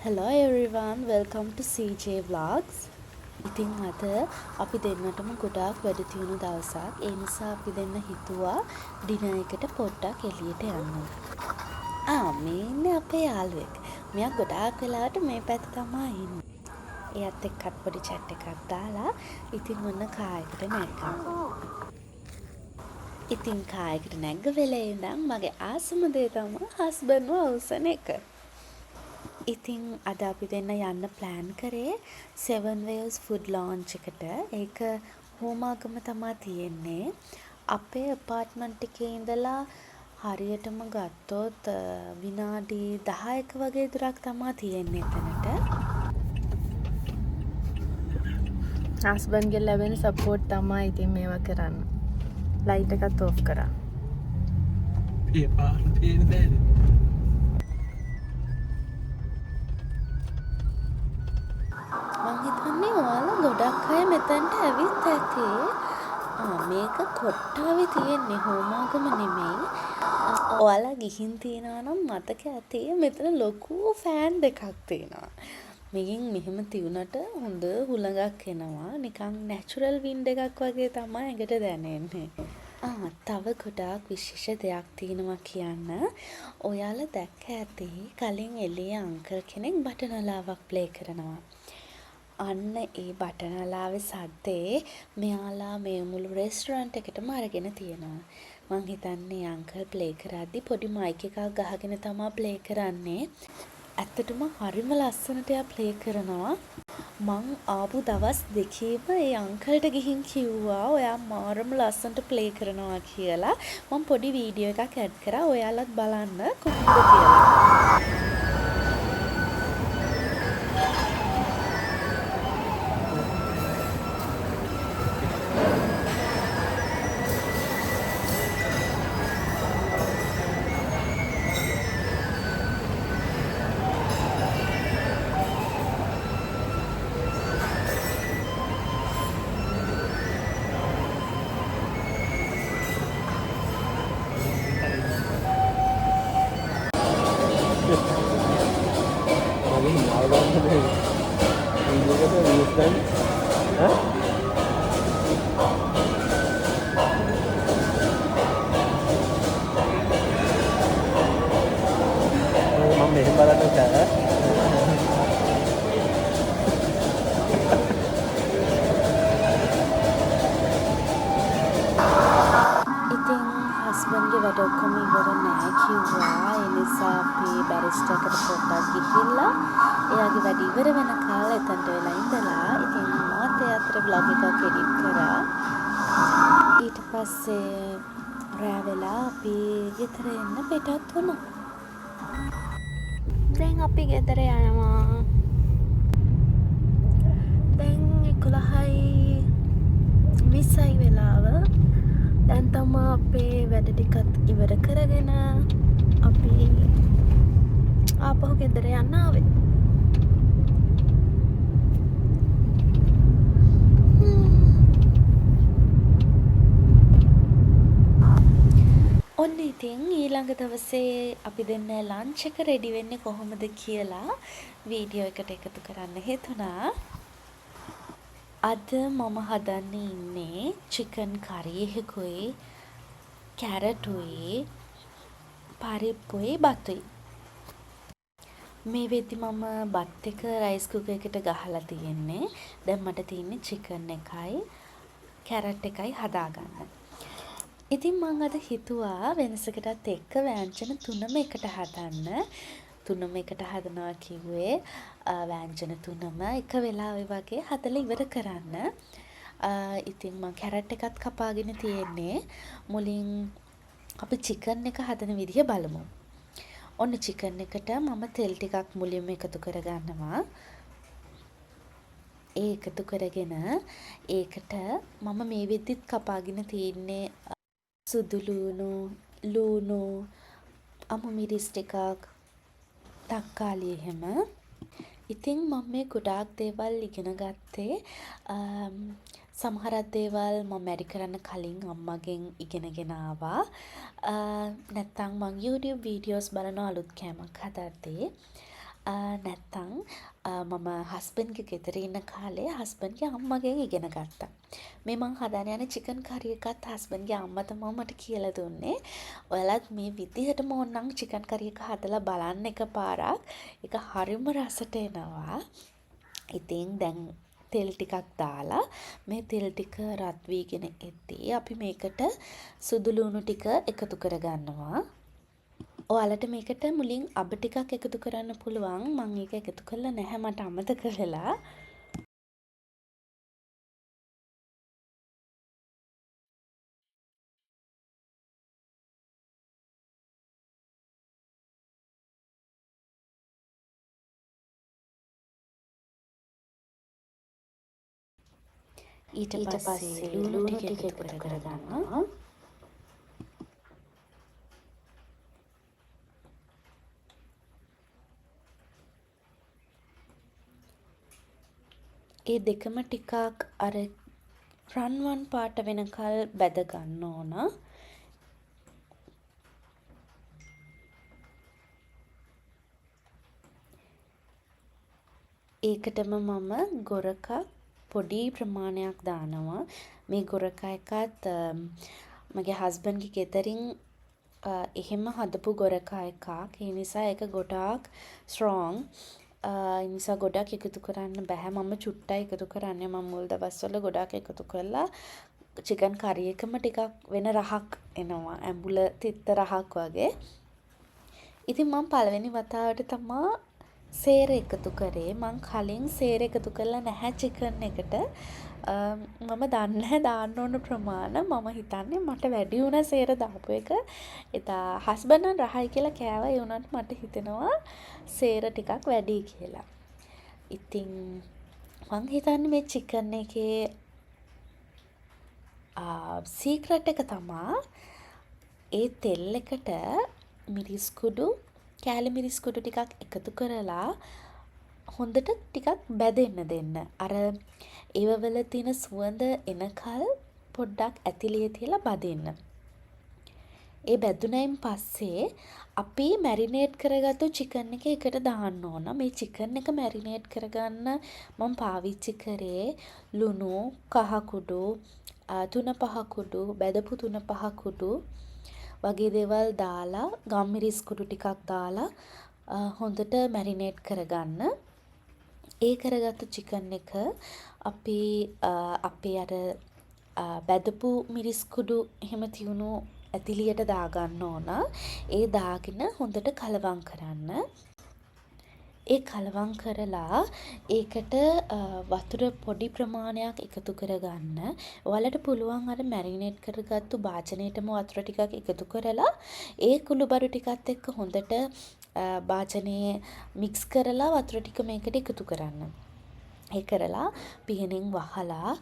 Hello everyone, welcome to CJ Vlogs. ඉතින් අද අපි දෙන්නටම ගොඩාක් වැඩ තියුණු දවසක්. ඒ නිසා අපි දෙන්න හිතුවා ඩිනර් එකට පොඩ්ඩක් එළියට යන්න. ආ, මේ ඉන්නේ අපේ යාළුවෙක්. මෙයා ගොඩාක් වෙලාවට මේ පැත්තේ තමා ඉන්නේ. එයාත් එක්කත් පොඩි චැට් එකක් දාලා ඉතින් ඔන්න කාර් එකට නැග්ගා. ඉතින් කාර් එකට නැග්ග වෙලේ ඉඳන් මගේ ආසම දේ තමා හස්බන්ඩ්ව අවුස්සන එක. ඉතින් අද අපි දෙන්න යන්න ප්ලෑන් කරේ 7 Waves Food Lounge එකට. ඒක හෝමාගම තමා තියෙන්නේ. අපේ ඇපාර්ට්මන්ට් එකේ ඉඳලා හරියටම ගත්තොත් විනාඩි 10ක වගේ දුරක් තමා තියෙන්නේ එතනට. හස්බන්ඩ්ගෙන් ලැබෙන සපෝට් තමා ඉතින් මේවා කරන්න. ලයිට් එකත් ඕෆ් කරා. ඒ පාර පේන්නේ නෑනේ. මං හිතන්නේ ඔයාලා ගොඩක් අය මෙතනට ඇවිත් ඇති. මේක කොට්ටාවේ තියෙන්නේ, හෝමාගම නෙමෙයි. ඔයාලා ගිහින් තියෙනවා නම් මතක ඇති මෙතන ලොකු ෆෑන් දෙකක් තියෙනවා. මේකෙන් මෙහෙම තියුණට හොඳ හුළඟක් එනවා. නිකන් නැචරල් වින්ඩ් එකක් වගේ තමයි ඇඟට දැනෙන්නේ. තව ගොඩාක් විශේෂ දෙයක් තියෙනවා කියන්න. ඔයාලා දැක්ක ඇති කලින් එළියේ අංකල් කෙනෙක් බටනලාවක් ප්ලේ කරනවා. අන්න ඒ බටනලාවේ සද්දේ මෙයාලා මේ මුළු රෙස්ටොරන්ට් එකටම අරගෙන තියෙනවා. මං හිතන්නේ අංකල් ප්ලේ කරද්දි පොඩි මයික් එකක් ගහගෙන තමා ප්ලේ කරන්නේ. ඇත්තටම හරිම ලස්සනට එයා ප්ලේ කරනවා. මං ආපු දවස් දෙකේම ඒ අංකල්ට ගිහින් කිව්වා ඔයා මාරම ලස්සනට ප්ලේ කරනවා කියලා. මං පොඩි වීඩියෝ එකක් ඇඩ් කරා, ඔයාලත් බලන්න කොහොමද කියලා. මගේ හිනාව ගන්න බැහැ. වීඩියෝ එකට වීව්ස් ගන්න. ඈ? මම මෙහෙම බලන්න ඈ. ඉතින් හස්බන්ඩ්ගේ වැඩ ඔක්කොම ඉවර නෑ කිව්වා. ඒ නිසා අපි බැරිස්ටර් එකට පොඩ්ඩක් ගිහිල්ලා එයාගේ වැඩ ඉවර වෙනකල් එතනට වෙලා ඉඳලා ඉතින් මාත් ඒ අතර ව්ලොග් එකක් එඩිට් කරා. ඊට පස්සේ රෑ වෙලා අපි ගෙදර එන්න පිටත් වුණා. දැන් අපි ගෙදර යනවා. දැන් 11:20 වෙලාව. දැන් තමා අපේ වැඩ ටිකත් ඉවර කරගෙන අපි ආපහු ගෙදර යන්න ආවේ. ඔන්න ඉතින් ඊළඟ දවසේ අපි දෙන්න ලන්ච් එක රෙඩි වෙන්නේ කොහොමද කියලා වීඩියෝ එකට එකතු කරන්න හිතුණා. අද මම හදන්න ඉන්නේ චිකන් කරි එකකුයි, කැරටුයි, පරිප්පුයි, බතුයි. මේ වෙද්දි මම බත් එක රයිස් කුකර් එකට ගහලා තියෙන්නේ. දැන් මට තියෙන්නේ චිකන් එකයි කැරට් එකයි හදාගන්න. ඉතින් මං අද හිතුවා වෙනසකටත් එක්ක වෑංජන තුනම එකට හදන්න. තුනම එකට හදනවා කිව්වේ, වෑංජන තුනම එක වෙලාවෙ වගේ හදලා ඉවර කරන්න. ඉතින් මං කැරට් එකත් කපාගෙන තියෙන්නේ. මුලින් අපි චිකන් එක හදන විදිහ බලමු. ඔන්න චිකන් එකට මම තෙල් ටිකක් මුලින්ම එකතු කරගන්නවා. ඒ එකතු කරගෙන ඒකට මම මේ වෙද්දිත් කපාගෙන තියෙන්නේ සුදු ලූණු, ලූණු, අමු මිරිස් ටිකක්, තක්කාලි එහෙම. ඉතින් මම මේ ගොඩාක් දේවල් ඉගෙන ගත්තේ, සමහරක් දේවල් මම මැරි කරන්න කලින් අම්මගෙන් ඉගෙනගෙන ආවා. නැත්තම් මං YouTube videos බලන අලුත් කෑමක් හදද්දී. නැත්තම් මම හස්බන්ඩ්ගේ ගෙදර ඉන්න කාලේ හස්බන්ඩ්ගේ අම්මගෙන් ඉගෙන ගත්තා. මේ මං හදන්න යන චිකන් කරි එකත් හස්බන්ඩ්ගේ අම්මා තමා මට කියලා දුන්නේ. ඔයාලත් මේ විදිහටම ඕනනම් චිකන් කරි එක හදලා බලන්න එකපාරක්. ඒක හරිම රසට එනවා. ඉතින් දැන් තෙල් ටිකක් දාලා මේ තෙල් ටික රත් වීගෙන එද්දී අපි මේකට සුදු ලුණු ටික එකතු කරගන්නවා. ඔයාලට මේකට මුලින් අබ ටිකක් එකතු කරන්න පුළුවන්. මං ඒක එකතු කරලා නැහැ, මට අමතක වෙලා. ඊට පස්සේ ලුණු ටික එකතු කරගන්නවා. ඒ දෙකම ටිකක් අර රන්වන් පාට වෙනකල් බැද ගන්න ඕන. ඒකටම මම ගොරකා පොඩි ප්‍රමාණයක් දානවා. මේ ගොරකා එකත් මගේ හස්බන්ඩ්ගේ ගෙදරින් එහෙම හදපු ගොරකා එකක්. ඒ නිසා ඒක ගොඩාක් ස්ට්‍රෝං. ඒ නිසා ගොඩක් එකතු කරන්න බැහැ. මම චුට්ටයි එකතු කරන්නේ. මම මුල් දවස්වල ගොඩාක් එකතු කරලා චිකන් කරි එකම ටිකක් වෙන රහක් එනවා. ඇඹුල තිත්ත රහක් වගේ. ඉතින් මං පළවෙනි වතාවට තමා සේර එකතු කරේ. මං කලින් සේර එකතු කරලා නැහැ චිකන් එකට. මම දන්නේ නැහැ දාන්න ඕන ප්‍රමාණ. මම හිතන්නේ මට වැඩි වුණා සේර දාපු එක. එදා හස්බන්ඩ් නම් රහයි කියලා කෑවා. ඒ වුණාට මට හිතෙනවා සේර ටිකක් වැඩි කියලා. ඉතින් මං හිතන්නේ මේ චිකන් එකේ සීක්‍රට් එක තමා ඒ තෙල් එකට මිරිස් කුඩු, කෑලි මිරිස් කුඩු ටිකක් එකතු කරලා හොඳට ටිකක් බැදෙන්න දෙන්න. අර ඒවවල තියෙන සුවඳ එනකල් පොඩ්ඩක් ඇතිලිය තියලා බදින්න. ඒ බැදුනයින් පස්සේ අපි මැරිනේට් කරගත්තු චිකන් එක එකට දාන්න ඕන. මේ චිකන් එක මැරිනේට් කරගන්න මම පාවිච්චි කරේ ලුණු, කහ කුඩු, තුන පහ කුඩු, බැදපු තුන පහ කුඩු වගේ දේවල් දාලා, ගම්මිරිස් කුඩු ටිකක් දාලා හොඳට මැරිනේට් කරගන්න. ඒ කරගත්තු චිකන් එක අපි අපේ අර බැදපු මිරිස් කුඩු එහෙම තියුණු ඇතිලියට දාගන්න ඕන. ඒ දාගෙන හොඳට කලවම් කරන්න. ඒ කලවම් කරලා ඒකට වතුර පොඩි ප්‍රමාණයක් එකතු කරගන්න. ඔයාලට පුළුවන් අර මැරිනේට් කරගත්තු භාජනයටම වතුර ටිකක් එකතු කරලා ඒ කුළුබඩු ටිකත් එක්ක හොඳට භාජනයේ මික්ස් කරලා වතුර ටික මේකට එකතු කරන්න. ඒ කරලා පිහනෙන් වහලා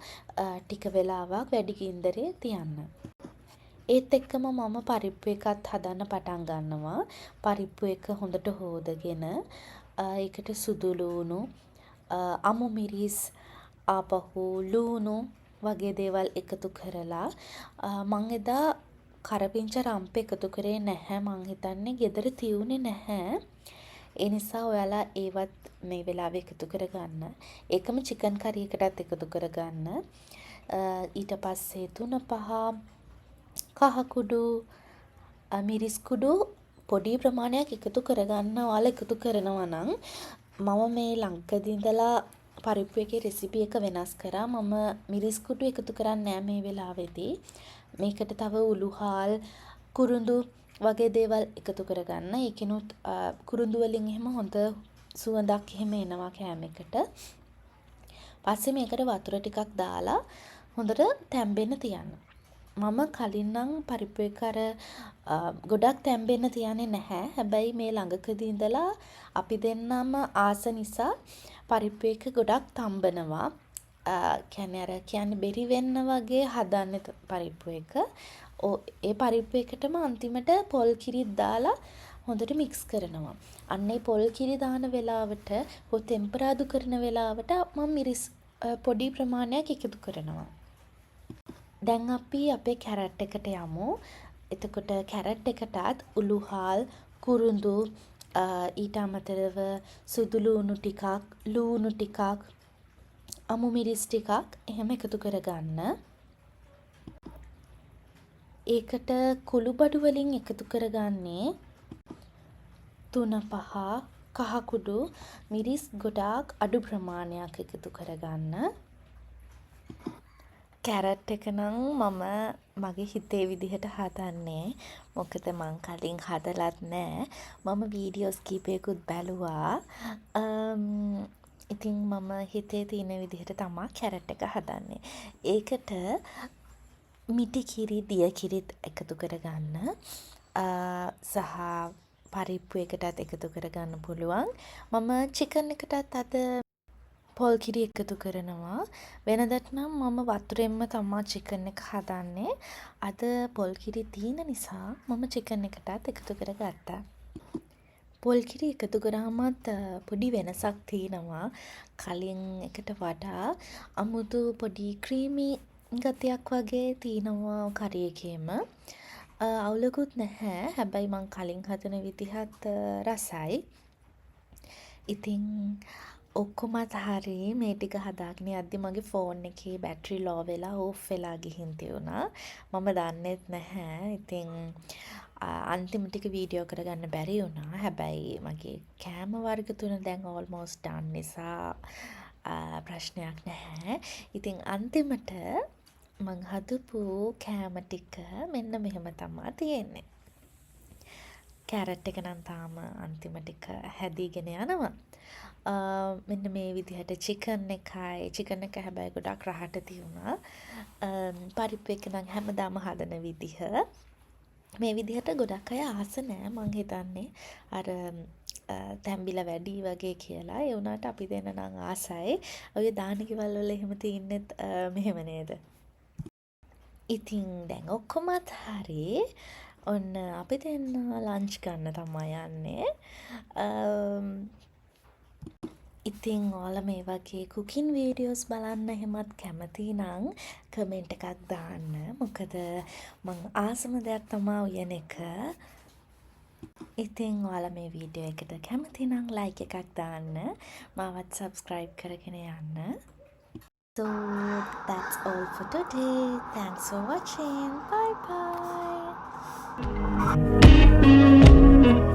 ටික වෙලාවක් වැඩි ගින්දරේ තියන්න. ඒත් එක්කම මම පරිප්පු එකත් හදන්න පටන් ගන්නවා. පරිප්පු එක හොඳට හෝදගෙන ඒකට සුදු ලූණු, අමු මිරිස්, ආපහු ලූණු වගේ දේවල් එකතු කරලා මං එදා කරපිංචා රම්පෙ එකතු කරේ නැහැ. මං හිතන්නේ ගෙදර තියුනේ නැහැ. ඒ නිසා ඔයාලා ඒවත් මේ වෙලාවේ එකතු කරගන්න. ඒකම චිකන් කරි එකටත් එකතු කරගන්න. ඊට පස්සේ තුන පහ, කහ කුඩු, මිරිස් කුඩු පොඩි ප්‍රමාණයක් එකතු කරගන්න ඔයාලා එකතු කරනවා නම් මම මේ ළඟදී ඉඳලා පරිප්පු එකේ රෙසිපි එක වෙනස් කරා. මම මිරිස් කුඩු එකතු කරන්නේ නෑ මේ වෙලාවේදී. මේකට තව උළුහාල්, කුරුඳු වගේ දේවල් එකතු කරගන්න. ඒකෙනුත් කුරුඳු වලින් එහෙම හොඳ සුවඳක් එහෙම එනවා කෑම එකට. පස්සේ මේකට වතුර ටිකක් දාලා හොඳට තැම්බෙන්න තියන්න. මම කලින් නම් පරිප්පු එක අර ගොඩක් තැම්බෙන්න තියන්නේ නැහැ. හැබැයි මේ ළඟකදී ඉඳලා අපි දෙන්නම ආස නිසා පරිප්පු එක ගොඩක් තම්බනවා. කියන්නේ අර කියන්නේ බෙරි වෙන්න වගේ හදන්නේ පරිප්පු එක. ඒ පරිප්පු එකටම අන්තිමට පොල් කිරිත් දාලා හොඳට මික්ස් කරනවා. අන්න ඒ පොල් කිරි දාන වෙලාවට හෝ තෙම්පරාදු කරන වෙලාවට මම මිරිස් පොඩි ප්‍රමාණයක් එකතු කරනවා. දැන් අපි අපේ කැරට් එකට යමු. එතකොට කැරට් එකටත් උළුහාල්, කුරුඳු, ඊට අමතරව සුදු ලූණු ටිකක්, ලූණු ටිකක්, අමු මිරිස් ටිකක් එහෙම එකතු කරගන්න. ඒකට කුළුබඩු වලින් එකතු කරගන්නේ තුනපහ, කහ කුඩු, මිරිස් ගොඩාක් අඩු ප්‍රමාණයක් එකතු කරගන්න. කැරට් එක නම් මම මගේ හිතේ විදිහට හදන්නේ. මොකද මං කලින් හදලත් නෑ. මම වීඩියෝස් කීපයකුත් බැලුවා. ඉතින් මම හිතේ තියෙන විදිහට තමා කැරට් එක හදන්නේ. ඒකට මිටි කිරි, දිය කිරිත් එකතු කරගන්න. සහ පරිප්පු එකටත් එකතු කරගන්න පුළුවන්. මම චිකන් එකටත් අද පොල් කිරි එකතු කරනවා. වෙනදට නම් මම වතුරෙන්ම තමා චිකන් එක හදන්නේ. අද පොල් කිරි තියෙන නිසා මම චිකන් එකටත් එකතු කරගත්තා. පොල් කිරි එකතු කරාමත් පොඩි වෙනසක් තියෙනවා. කලින් එකට වඩා අමුතු පොඩි ක්‍රීමි ගතියක් වගේ තියෙනවා කරි එකේම. අවුලකුත් නැහැ. හැබැයි මං කලින් හදන විදිහත් රසයි. ඉතින් ඔක්කොමත් හරි. මේ ටික හදාගෙන යද්දි මගේ ෆෝන් එකේ බැටරි ලෝ වෙලා ඕෆ් වෙලා ගිහින් තිබුණා. මම දන්නෙත් නැහැ. ඉතින් අන්තිම ටික වීඩියෝ කරගන්න බැරි වුණා. හැබැයි මගේ කෑම වර්ග තුන දැන් ඕල්මෝස්ට් ඩන් නිසා ප්‍රශ්නයක් නැහැ. ඉතින් අන්තිමට මං හදපු කෑම ටික මෙන්න මෙහෙම තමා තියෙන්නේ. කැරට් එක නම් තාම අන්තිම ටික හැදීගෙන යනවා. මෙන්න මේ විදිහට චිකන් එකයි, චිකන් එක හැබැයි ගොඩක් රහට තිබුණා. පරිප්පු එක නම් හැමදාම හදන විදිහ. මේ විදිහට ගොඩක් අය ආස නෑ මං හිතන්නේ. අර තැම්බිලා වැඩියි වගේ කියලා. ඒ වුණාට අපි දෙන්න නම් ආසයි. ඔය දාන ගෙවල් වල එහෙම තියෙන්නෙත් මෙහෙම නේද? ඉතින් දැන් ඔක්කොමත් හරි. ඔන්න අපි දෙන්න ලන්ච් ගන්න තමා යන්නේ. ඉතින් ඔයාලා මේ වගේ කුකින් වීඩියෝස් බලන්න එහෙමත් කැමති නම් කමෙන්ට් එකක් දාන්න. මොකද මං ආසම දෙයක් තමා උයන එක. ඉතින් ඔයාලා මේ වීඩියෝ එකට කැමති නම් ලයික් එකක් දාන්න. මාවත් සබ්ස්ක්‍රයිබ් කරගෙන යන්න. So that's all for today. Thanks for watching. Bye bye.